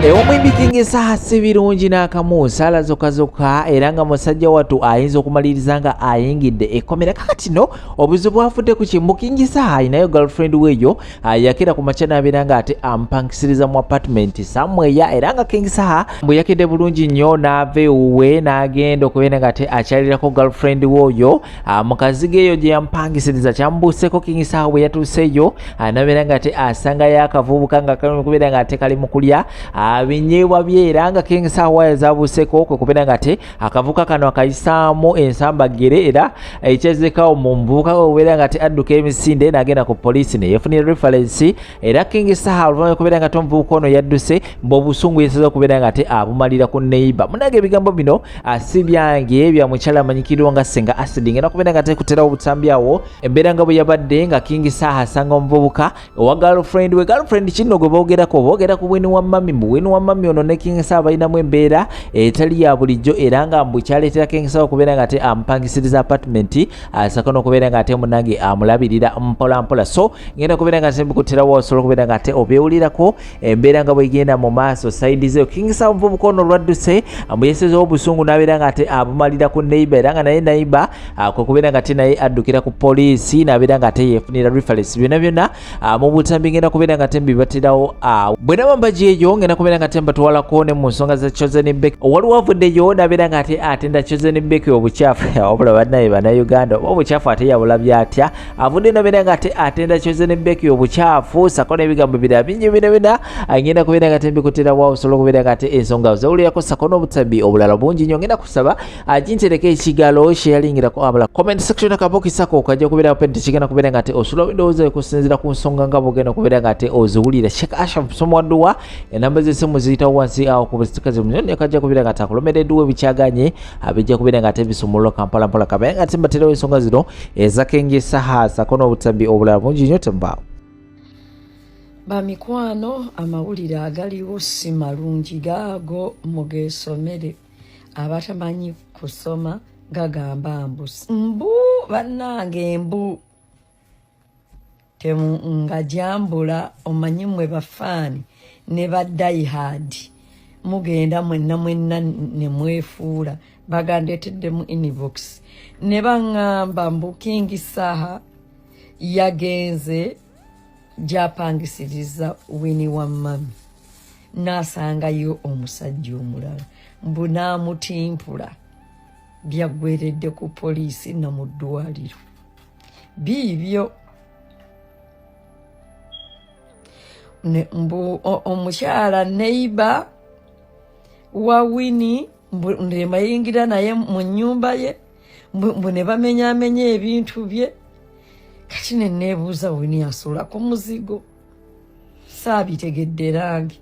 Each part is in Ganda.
Omuyimbi King Saha si birungi n'akamu, ssaala zokka zokka, era nga musajja wattu ayinza okumaliriza nga ayingidde ekkomera. Kakati no obuzibu bwafudde ku kimu, King Saha ayinayo girlfriend weeyo yakira ku makya n'abeera nga ate amupangisiriza mu apartment somewhere, era nga King Saha bwe yakedde bulungi nnyo n'ava ewuwe n'agenda okubeera nga ate akyalirako girlfriend we oyo mu kazigo eyo gye yamupangisiriza. Kyamubuuseeko King Saha bwe yatuuseeyo n'abeera nga ate asangayo akavubuka nga kali mu kubeera nga ate kali mu kulya binyeebwa bye, era nga King Saha waya zabuuseeko kwe kubeera nga ate akavubuka kano akayisaamu ensambaggere, era ekyezekawo mu muvubuka okubeera nga ate adduka emisinde n'agenda ku poliisi ne yeefunira reference. Era King Saha oluvannyuma okubeera nga ate omuvubuka ono yadduse, mbw'obusungu yesaze okubeera nga ate abumalira ku neighbor. Munange, ebigambo bino si byange, bya mukyala amanyikiddwa nga Senga Acid. Ngenda kubeera nga ate kuterawo obutambi awo embeera nga bwe yabadde nga King Saha asanga omuvubuka owa girlfriend we. Girlfriend kino gwe boogerako, boogera ku Winnie wa Mami. Mbu Winnie wa Mami ono ne King Saha balinamu embeera etali ya bulijjo, era nga mbu kyaleetera King Saha okubeera nga ate amupangisiriza apartment, asako n'okubeera nga ate munange amulabirira mpola mpola. So ngenda kubeera nga ate mbikuterawo, osobola okubeera nga ate obyewulirako embeera nga bwegenda mu maaso side zeyo. King Saha omuvubuka ono olwadduse, mbu yesezewo obusungu n'abeera nga ate abumalira ku neighbor, era nga naye neighbor kwe kubeera nga ate naye addukira ku poliisi n'abeera nga ate yeefunira reference. Byonna byonna mu butambi ngenda kubeera nga ate mbibaterawo awo. Bwe naba mbajeeyo, ngenda kubeera nga ate mbatwalako ne mu nsonga za Chosen Becky. Waliwo avuddeyo n'abeera nga ate atenda Chosen Becky obukyafu. Wabula bannaye Bannayuganda, oba obukyafu ate yabulabye atya? Avuddeyo n'abeera nga ate atenda Chosen Becky obukyafu sako n'ebigambo birala bingi bina bina. Ngenda kubeera nga ate mbikuterawo, osobola okubeera nga ate ensonga zawulirako sako n'obutambi obulala bungi nnyo. Ngenda kusaba agintereko ekigalo, sharingirako abala, comment section akabokisi ako kajja kubeera open, tekigenda kubeera nga ate osula endowooza okusinziira ku nsonga nga bwogenda okubeera nga ate oziwulira. Sheikh Ashraf Musoma, enamba z'essimu ziyitawo wansi awo ku busikazi ne kajja kubeera nga ate akulomereddwa ebikyaganye bijja kubeera nga ate bisumululwa kampala mpola, kabeera nga ate mbaterawo ensonga zino eza King Saha sako n'obutambi obulala bungi nnyo. Tembaawo. Bamikwano, amawulire agaliwo si malungi, gaago mugeesomere. Abatamanyi kusoma gagamba mbu mbu bannange mbu temu nga jambula. Omanyi mmwe bafaani ne ba diehard mugenda mwenna mwenna ne mwefuula. Bagandeetedde mu inbox ne baŋŋamba mbu King Saha yagenze gyapangisiriza Winnie wa Mami n'asangayo omusajja omulala, mbu n'amutimpula, byaggweredde ku poliisi na mu ddwaliro. Biibyo mbu omukyala neighbor wa Winnie, mbu nebayingira naye mu nnyumba ye, mbu ne bamenyamenya ebintu bye. Kati ne neebuuza, Winnie asulako muzigo? Saabitegedde range,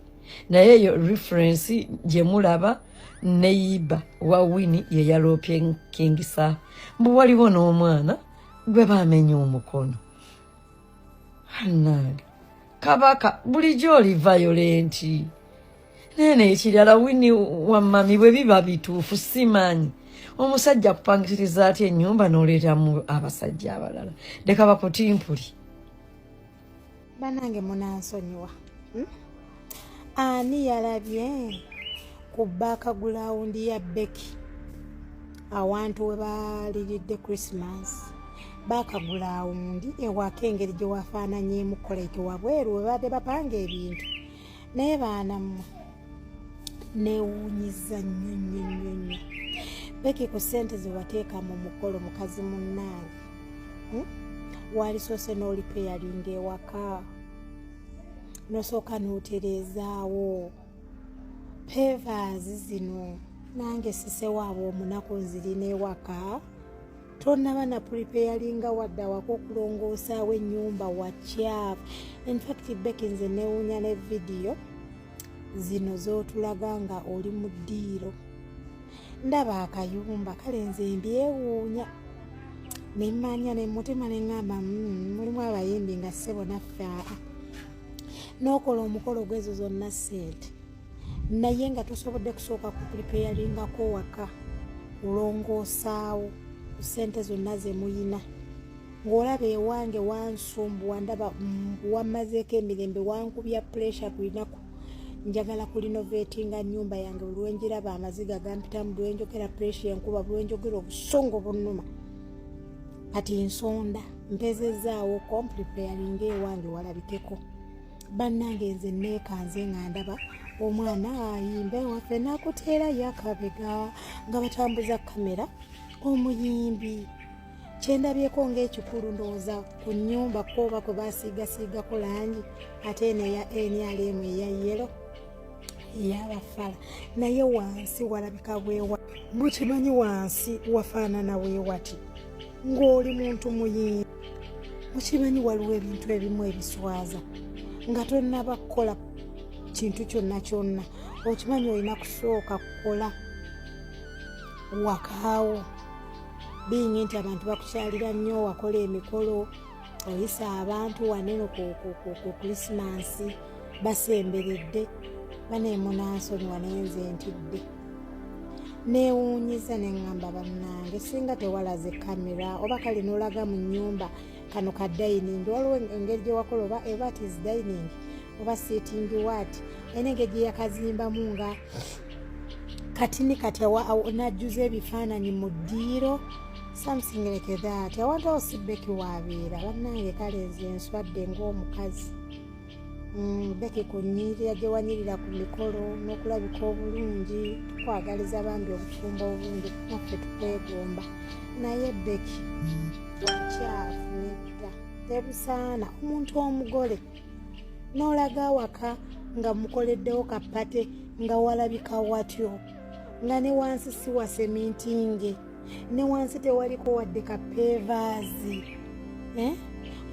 naye eyo reference gye mulaba, neighbor wa Winnie ye yaloopye King Saha, mbu waliwo n'omwana gwe bamenya omukono. Annange kabaka, bulijjo oli violent. Naye nekirala, Winnie wa Mami, bwe biba bituufu, simanyi omusajja akupangisiriza atya ennyumba n'oleetamu abasajja abalala? Leka bakutimpuli. Banange munansonyiwa, Ani yalabye ku background ya Becky awantu we baliridde Christmas? Background ewaka engeri gye wafaananyeemu koleke wabweru we babadde bapanga ebintu. Naye baana mmwe, neewuunyiza nnyo nnyo nnyo nnyo. Becky, ku ssente ze wateeka mu mukolo, mukazi munnange, Walisoose n'olipairinga ewaka, nosooka n'otereezaawo pavers zino. Nange sisewaabwe omunaku, nzirina ewaka. Tonaba na preparinga wadde awaka okulongoosaawo ennyumba, wakyafu. Infact Becky, nze newuunya ne vidiyo zino z'otulaga nga oli mu ddiiro, ndaba akayumba kale, nze mbyewuunya nemmanya nemutima neŋŋamba, mulimu abayimbi nga ssebo naffe aa n'okola omukolo gwezo zonna ssente, naye nga tosobodde kusooka ku preparingako waka, kulongoosaawo ku ssente zonna ze muyina. Ng'olaba ewange wansumbuwa, ndaba wammazeeko emirembe, wankubya pressure buli naku. Njagala kulinovatinga nnyumba yange. Buli lwenjiraba amaziga gampitamu, buli lwenjogera pressure enkuba, buli lwenjogera obusongo bunnuma. Kati nsonda mpezezaawo kompreparinga ewange walabikeko. Bannange, nze neekanze nga ndaba omwana ayimba ewaffe nakuteera yakabega nga batambuza kamera. Omuyimbi kyendabyeko ngaekikulu, ndowooza ku nnyumba kwoba kwe basiigasiigako langi, ate eno eya NRM eya yellow eyabafala, naye wansi walabika bwewa. Mukimanyi wansi wafaanana bwewati ng'oli muntu muyimbi. Mukimanyi waliwo ebintu ebimu ebiswaza nga tonnaba kukola kintu kyonna kyonna. Okimanyi olina kusooka kukola wakaawo bingi nti abantu bakukyalira nnyo, wakola emikolo, oyisa abantu waneno ku Krisimansi basemberedde baneemunansonyiwa. Naye nze ntidde, neewuunyiza, neŋŋamba bannange, singa tewalaze kamera oba kale n'olaga mu nnyumba kano ka dining, waliwo engeri gye wakola oba eba is dining oba sitting what, alina engeri gye yakazimbamu nga katini kati najjuza ebifaananyi mu ddiiro, something like that. Awantu awo si Becky waabeera. Bannange, kale nze nswadde ng'omukazi. Becky, kunyirira gye wanyirira ku mikolo n'okulabika obulungi, tukwagaliza bambi obufumbo obulungi, naffe tukwegomba. Naye Becky, kyafu, nedda, tebusaana. Omuntu omugole n'olaga awaka nga mukoleddewo ka party nga walabika watyo, nga ne wansi si wa semintinge, ne wansi tewaliko wadde ka pavers, eh?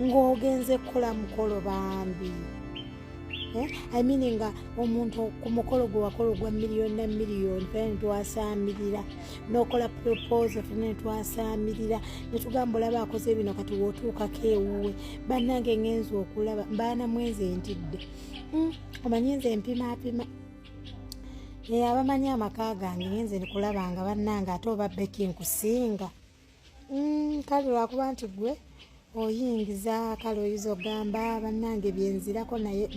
Ng'ogenze kukola mukolo bambi, eh? I mean, nga omuntu ku mukolo gwe wakola ogwa miliyoni na miliyoni, fena netwasaamirira, n'okola proposal, fena netwasaamirira, netugamba olaba akoze bino. Kati wootuukako ewuwe, bannange, ngenza okulaba mbaana mwenze ntidde. Omanyi nze mpimaapima, abamanyi amaka gange, ngenze nikulaba nga bannange, ate oba Becky nkusinga. Kale lwakuba nti gwe oyingiza, kale oyinza ogamba bannange byenzirako, naye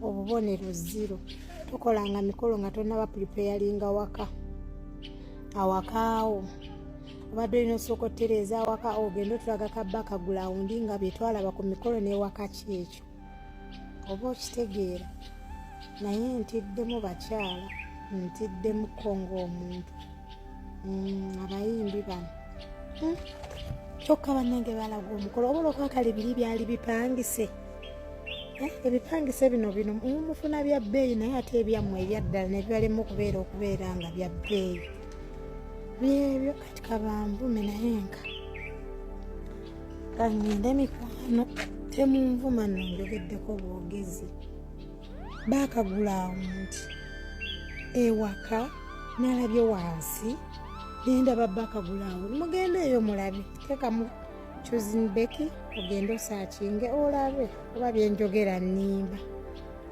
obubonero zero. Tokolanga mikolo nga tonaba preparinga waka. Awakaawo obadde olina osooka otereeza awaka, ogenda otulaga ka background nga byetwalaba ku mikolo n'ewaka kyekyo, oba okitegeera. Naye ntiddemu bakyala, ntiddemukko ng'omuntu. Abayimbi bano. Kyokka bannange balaga omukolo oba olwokuba kale biri byali bipangise. Eh, ebipangise bino bino mufuna bya bbeeyi, naye ate ebyammwe ebyaddala ne bibalema okubeera nga bya bbeeyi byebyo. Kati kabanvume, naye nka kangende mikwano, temunvuma nno, njogeddeko bwogezi. Baakagula awo nti ewaka nalabye wansi nendaba bakagula awo. Mugende eyo mulabe, teekamu Chosen Becky, ogende osaakinge olabe oba byenjogera nnimba.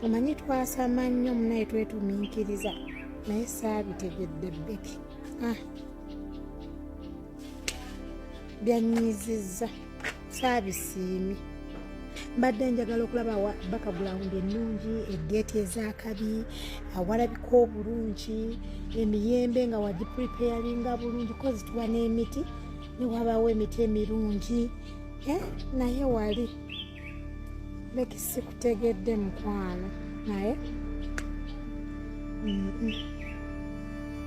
Omanyi twasama nnyo munaye, twetumiikiriza, naye saabitegedde. Becky, ah. Byanyizizza, saabisiimye. Mbadde njagala okulaba background ennungi, egeeti ezakabi, awalabika obulungi, emiyembe nga wagipreparinga bulungi, kozi tuba n'emiti newabaawo emiti emirungi, eh, naye wali Becky sikutegedde mukwano, naye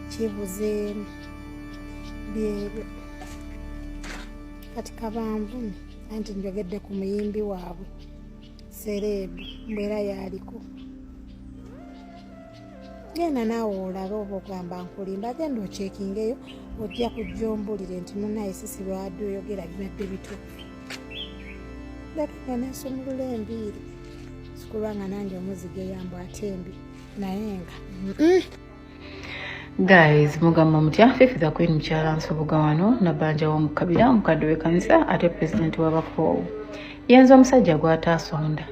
kibuzeemu byebyo. Kati kabanvume anti njogedde ku muyimbi waabwe celeb, mbwera yaliko. Genda naawe olabe oba ogamba nkulimba, genda ocekingeyo, ojja kujja ombulire nti munaye sisi lwadde oyogera bibadde bituufu. Leka nga nesumulula enviiri, sikulwa nga nange omuzigo eyambu ate embi, naye nga Guys, mugamba mutya? Fifi the Queen, mukyala Nsubuga wano, nabbanja w'omukabira, omukadde w'ekkanisa, ate pulezidenti w'abakoowu. Yenza omusajja gw'ataasonda.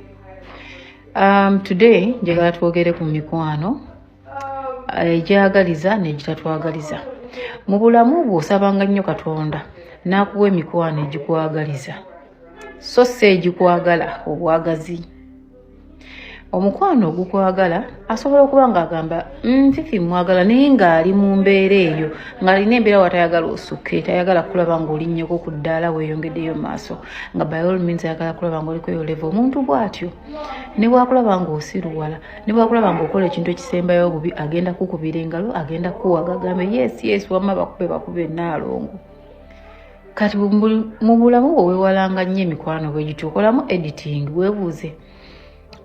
Today njagala twogere ku mikwano egyagaliza n'egitatwagaliza. Mu bulamu bwo osabanga nnyo Katonda n'akuwa emikwano egikwagaliza, so si egikwagala obwagazi. Omukwano ogukwagala asobola okuba ng'agamba Fifi mwagala, naye ng'ali mu mbeera eyo, ng'alina embeera watayagala osukke, tayagala kulaba ng'olinnyeko ku ddaala weeyongeddeyo mu maaso, nga by all means ayagala kulaba ng'oliko eyo level. Omuntu bw'atyo ne bwakulaba ng'osiruwala, ne bwakulaba ng'okola ekintu ekisembayo obubi, agenda kukubira engalo, agenda kuwaga, agambe yes yes, wamma bakube bakube naalongo. Kati mu bulamu bwe weewalanga nnyo emikwano bwe gityo, okolamu editing, weebuuze,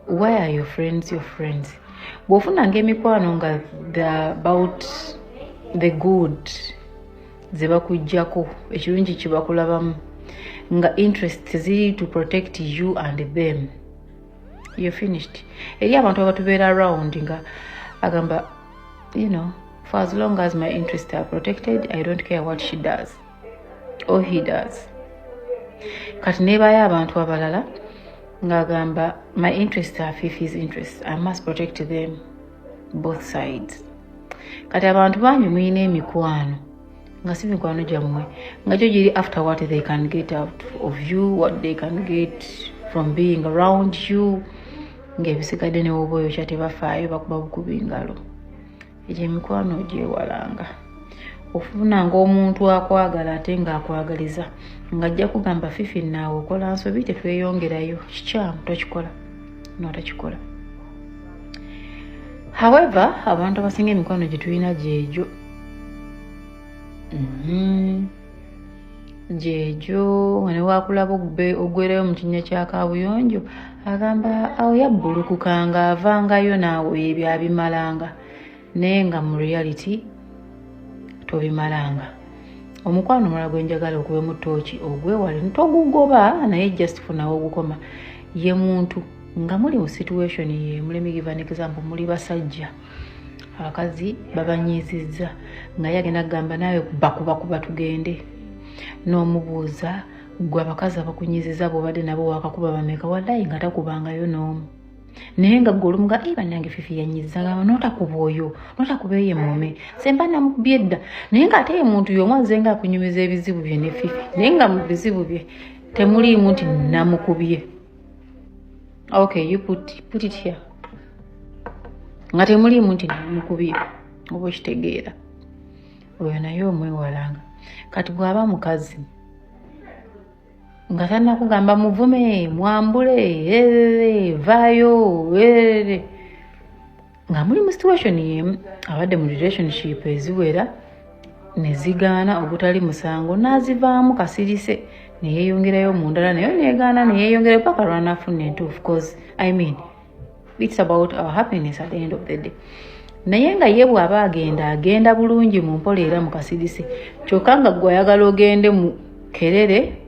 why are your friends your friends? Bw'ofunanga emikwano nga the about the good ze bakuggyako, ekirungi kye bakulabamu, nga interest ziri to protect you and them, you're finished. Eri abantu abatubeera around nga agamba, for as long as my interests are protected, I don't care what she does or he does. Kati nebayo abantu abalala ng'agamba, my interests are Fifi's interests, I must protect them both sides. Kati abantu bangi mulina emikwano nga si mikwano gyammwe, nga gyo giri after what they can get out of you, what they can get from being around you, ng'ebisigadde newoba oyokya tebafaayo, bakuba bukubi ngalo. Egyo emikwano ogyewalanga. Ofunanga omuntu akwagala ate ng'akwagaliza, ng'ajja kugamba, Fifi naawe okola nsobi, tetweyongerayo, kikyamu, tokikola, notakikola. However, abantu abasinga emikwano gye tulina gyegyo gyegyo nga newakulaba ogwerayo mu kinnya kya kabuyonjo, agamba awo yabbulukukanga, avangayo naawe ebyo abimalanga, naye nga mu reality tobimalanga. Omukwano omulala gwe njagala okubemu tooki ogwewale, togugoba, naye just funawo ogukoma, ye muntu nga muli mu situation yemu. Let me give an example. Muli basajja, abakazi babanyiizizza, nga ye agenda kugamba naawe bakubakuba tugende, n'omubuuza, gwe abakazi abakunyiziza bwobadde nabo wakakuba bameka? Wallayi nga takubangayo n'omu, naye nga gwe olumuga, e bannange Fifi yanyiza, gamba notakuba oyo, notakuba eyo emome semba namukubye edda, naye ng'ate ye muntu y'omu azze nga akunyumiza ebizibu bye ne Fifi, naye nga mu bizibu bye temuliimu nti namukubye. Okay, you put it here, nga temuliimu nti namukubye, oba okitegeera, oyo naye omwewalanga. Kati bw'aba mukazi nga tannakugamba muvume, mwambule, vaayo, nga muli mu situation yemu, abadde mu relationship eziwera ne zigaana ogutali musango, n'azivaamu kasirise, neyeyongerayo mu ndala, naye negaana, neyeyongerayo paka lwanafuna entuufu, cause I mean, it's about our happiness at the end of the day. Naye nga ye bw'aba agenda, agenda bulungi mu mpola era mu kasirise, kyokka nga gwe ayagala ogende mu kerere,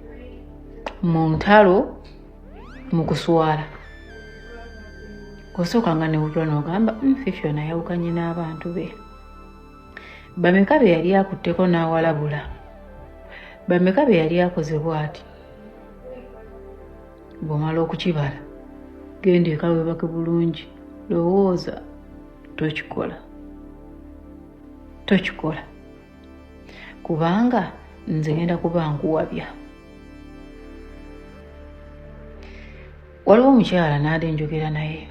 mu ntalo, mu kuswala. Osooka nga newutula n'ogamba, Fifi ono ayawukanye n'abantu be bameka be yali akutteko n'awalabula, bameka be yali akoze bw'ati?" Bw'omala okukibala, genda eka weebake bulungi, lowooza, tokikola, tokikola, kubanga nze ngenda kuba nkuwabya. Waliwo omukyala naade njogera naye,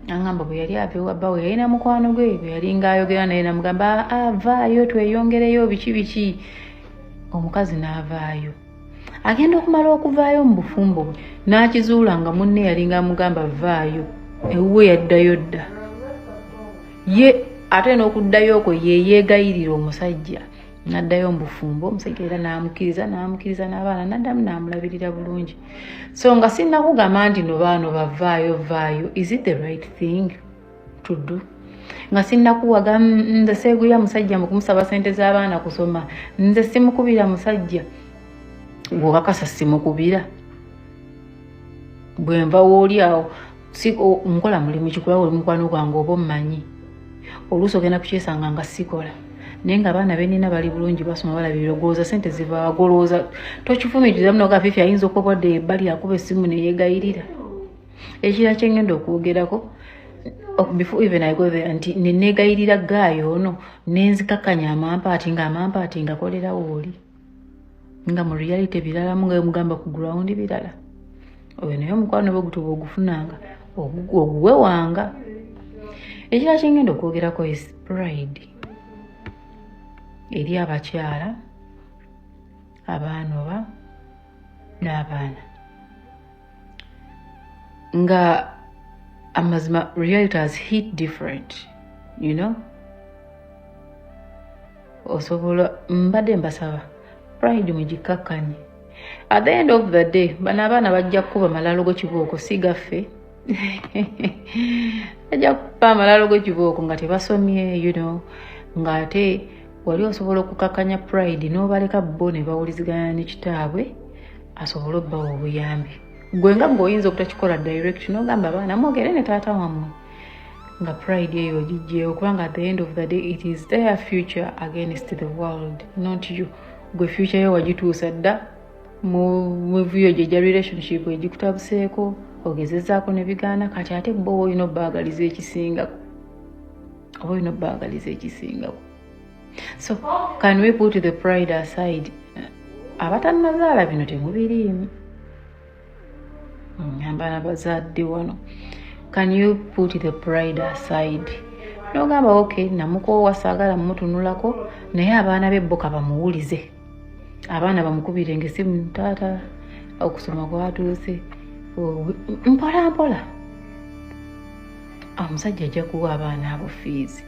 aŋŋamba bwe yali ava ewa bbawe, yalina mukwano gwe bwe yali ng'ayogera naye, namugamba, avaayo tweyongereyo biki biki. Omukazi n'avaayo, agenda okumala okuvaayo mu bufumbo bwe, n'akizuula nga munne yalinga amugamba vaayo ewuwe, yaddayo dda ye, ate n'okuddayo okwo ye yeegayirira omusajja n'addayo mu bufumbo. Omusajja era n'amukkiriza, n'amukkiriza n'abaana, n'addamu n'amulabirira bulungi. So nga sinnakugamba nti no baano bavaayo vaayo, is it the right thing to do? Nga sinnakuwaga, nze seeguya musajja mu kumusaba sente z'abaana kusoma, nze simukubira musajja, gwokakasa simukubira, bwe nva wooli awo nkola mulimu kikuba oli mukwano gwange oba ommanyi, oluusi ogenda kukyesanga nga sikola, naye nga abaana benina bali bulungi, basoma, balabirira, ogolooza sente ziva, golowooza tokifumiitiriza muno. Fifi ayinza okuba bwadde ebbali akuba essimu neyegayirira. Ekira kyengenda okwogerako before even I go there, nti nenegayirira gaayo ono nenzikakanya amampaati, nga amampaati ngakolerawo oli, nga mu reality biralamu, nga mugamba ku ground birala. Oyo naye omukwano bwe gutuba ogufunanga Oguwewanga. Ekirala kyengenda okwogerako is pride eri abakyala abaanoba n'abaana, nga amazima reality has hit different, you know. Osobola, mbadde mbasaba pride mugikkakkanye. At the end of the day, bano abaana bajja kukuba malalo go kibooko, si gaffe, bajja kukuba amalalo go kibooko nga tebasomye, ng'ate wali osobola okukakkanya pride n'obaleka bo ne bawuliziganya ne kitaabwe asobole obbawa obuyambi. Gwe nga gwe oyinza obutakikola direct, n'ogamba abaana mwogere ne taata wammwe, nga pride eyo ogigyewo, kubanga at the end of the day it is their future against the world, not you. Gwe future yo wagituusa dda mu mivuyo gye gya relationship egikutabuseeko, ogezezaako ne bigaana. Kati ate bo oba olina obbaagaliza ekisingako, oba olina obbaagaliza ekisingako. So can we put the pride aside? Abatannazaala bino temubiriimu, abaana bazadde wano. Can you put the pride aside nogamba, "Ok, namukoowa, saagala mumutunulako, naye abaana be bo kabamuwulize, abaana bamukubirenga esimu, taata okusoma kwatuuse." Mpola mpola omusajja ajja kuwa abaana abo fees.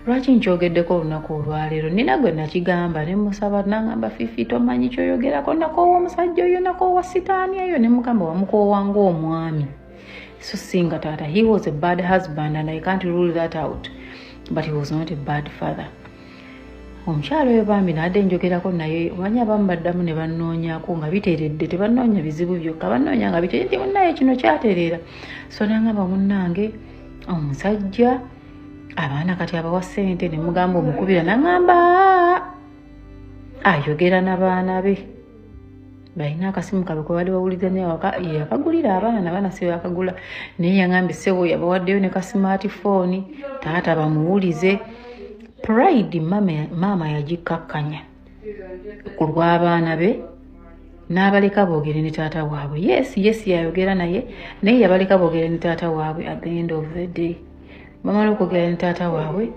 Lwaki nkyogeddeko olunaku olwaleero? Nina gwe nakigamba ne musaba, nangamba, "Fifi, tomanyi kyoyogerako, nakoowa omusajja oyo, nakoowa sitaani eyo." Ne mugamba, "Wamukoowa ng'omwami, so singa taata. He was a bad husband and I can't rule that out, but he was not a bad father." Omukyalo oyo bambi naadde njogerako naye, omanyi abamu baddamu ne bannoonyako nga biteredde, tebanoonya bizibu byokka, banoonya nga biteredde nti munnaye kino kyatereera. So nangamba, "Munnange, omusajja abaana kati abawa ssente." Ne mugamba, "Omukubira?" Naŋŋamba ayogera n'abaana be, balina akasimu kabe kwe bali bawulizanya waka, yakagulira abaana, abaana si bakagula, naye yaŋambye ssebo yabawaddeyo ne ka smartphone, taata bamuwulize. Pride maama yagikkakkanya ku lw'abaana be n'abaleka boogere ne taata waabwe. Yes, yayogera naye, naye yabaleka boogere ne taata waabwe. At the end of the day, bamala okwogera ne taata waabwe,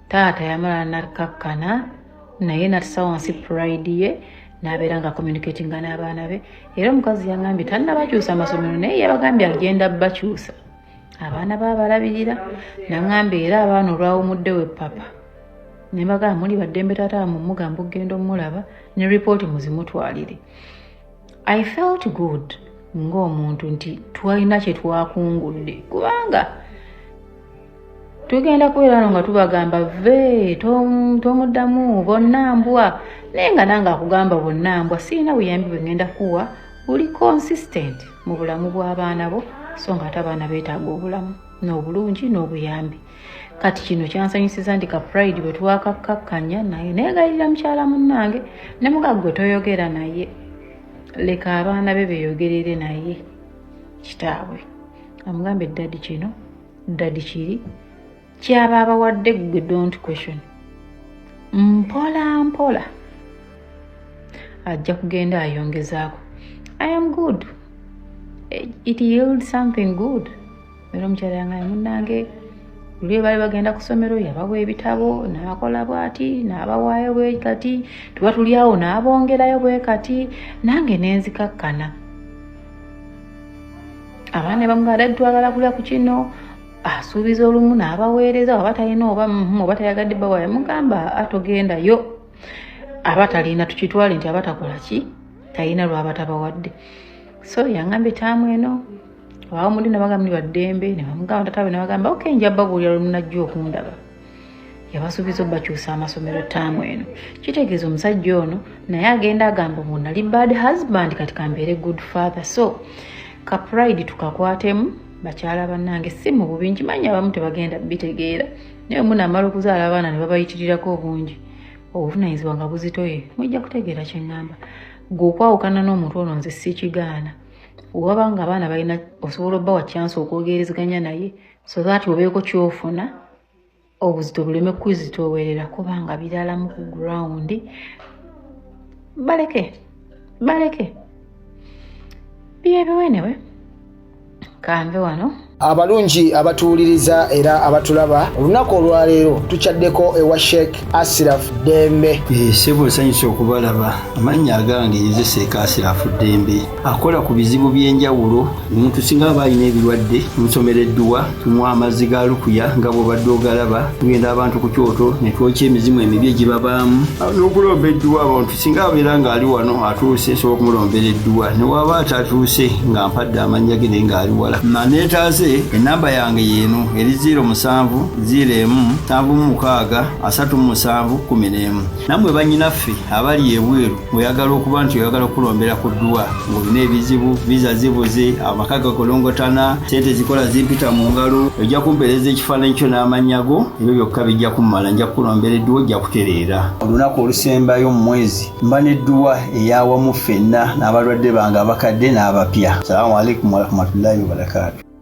taata yamala nakkakkana naye natisa wansi pride ye, n'abeera nga communicatinga n'abaana be. Era omukazi yaŋambye tannabakyusa amasomero, naye yabagambye agenda bakyusa, abaana baabalabirira. Naŋŋambye era abaana olwawumudde we papa ne bagamba, "Muli baddembe, taata mumugamba okugenda omulaba ne ripooti muzimutwalire." I felt good ng'omuntu nti twalina kye twakungudde, kubanga tugenda kubeera no nga tubagamba ve tomuddamu bonna mbwa, naye nga nange akugamba bonna mbwa, sirina buyambi bwe ngenda kuwa buli consistent mu bulamu bw'abaana bo, so nga ate abaana beetaaga obulamu n'obulungi n'obuyambi. Kati kino kyansanyusiza nti ka pride bwe twakakkakkanya naye neegayirira mukyala munnange ne muga, "Gwe toyogera naye, leka abaana be beeyogerere naye." Kitaabwe amugambe, "Daddy kino, daddy kiri," kyaba abawadde, gwe don't question. Mpola mpola ajja kugenda ayongezaako. I am good, it yield something good. Era omukyala yangaye, "Munnange, luli baali bagenda ku ssomero, yabawa ebitabo, n'akola bw'ati, n'abawaayo bwe kati, tuba tuli awo n'abongerayo bwe kati, nange nenzikakkana." Abaana bamugamba, "Daddy, twagala kulya ku kino." Asuubiza olumu n'abaweereza, oba talina oba oba tayagadde bawa, yamugamba atogendayo aba talina, tukitwale nti aba takola ki, talina lwaba tabawadde. So yaŋŋambye taamu eno abawo muli nabagamba muli baddembe, ne bamugamba tatabe, nabagamba, "Ok, nja babuulira lwe munajja okundaba." Yabasuubiza obbakyusa amasomero taamu eno. Kitegeeza omusajja ono naye agenda agamba mu nali bad husband, kati kambeere good father. So ka pride tukakwatemu, bakyala bannange, si mu bubi. Nkimanyi abamu tebagenda bitegeera, naye munaamala okuzaala abaana ne babayitirirako obungi, obuvunanyizibwa nga buzitoye, mujja kutegeera kyeŋŋamba. Gwe okwawukana n'omuntu ono nze sikigaana. Waba nga abaana balina, osobola obbawa chance okwogerezeganya naye, so that obeeko kyofuna, obuzito buleme kuzitoowerera, kubanga biralamu ku ground. Baleke baleke byebiwenewe. Kanve wano. Abalungi abatuwuliriza era abatulaba, olunaku olwaleero tukyaddeko ewa Sheikh Asiraf Ddembe. Ssebo, nsanyuse okubalaba. Amannya agange nze Sheikh Asirafu Ddembe, akola ku bizibu by'enjawulo. Omuntu singa aba alina ebirwadde, tumusomera edduwa, tumuwa amazzi ga lukuya nga bw'obadde ogalaba. Tugenda abantu ku kyoto ne twokya emizimu emibi egibabaamu n'okulomba edduwa. Abantu singa abeera ng'ali wano atuuse, nsobola okumulombera edduwa, ne waba atatuuse nga mpadde amannya ge naye ng'ali wala naneetaaze. Enamba yange yeeno eri 07 01 76 37 11. Nammwe bannyinaffe abali ebweru, ng'oyagala okuba nti oyagala okulombera ku dduwa, ng'olina ebizibu, visa zibuze, amaka gakolongotana, sente zikola zimpita mu ngalo, ojja kumpeereza ekifaananyi kyo n'amannya go. Ebyo byokka bijja kummala, nja kukulombera edduwa, ojja kutereera. Olunaku olusembayo mu mwezi mba n'edduwa eyawamu ffenna n'abalwadde bange abakadde n'abapya. Salaamu alaikum warahmatullahi wabarakaatu.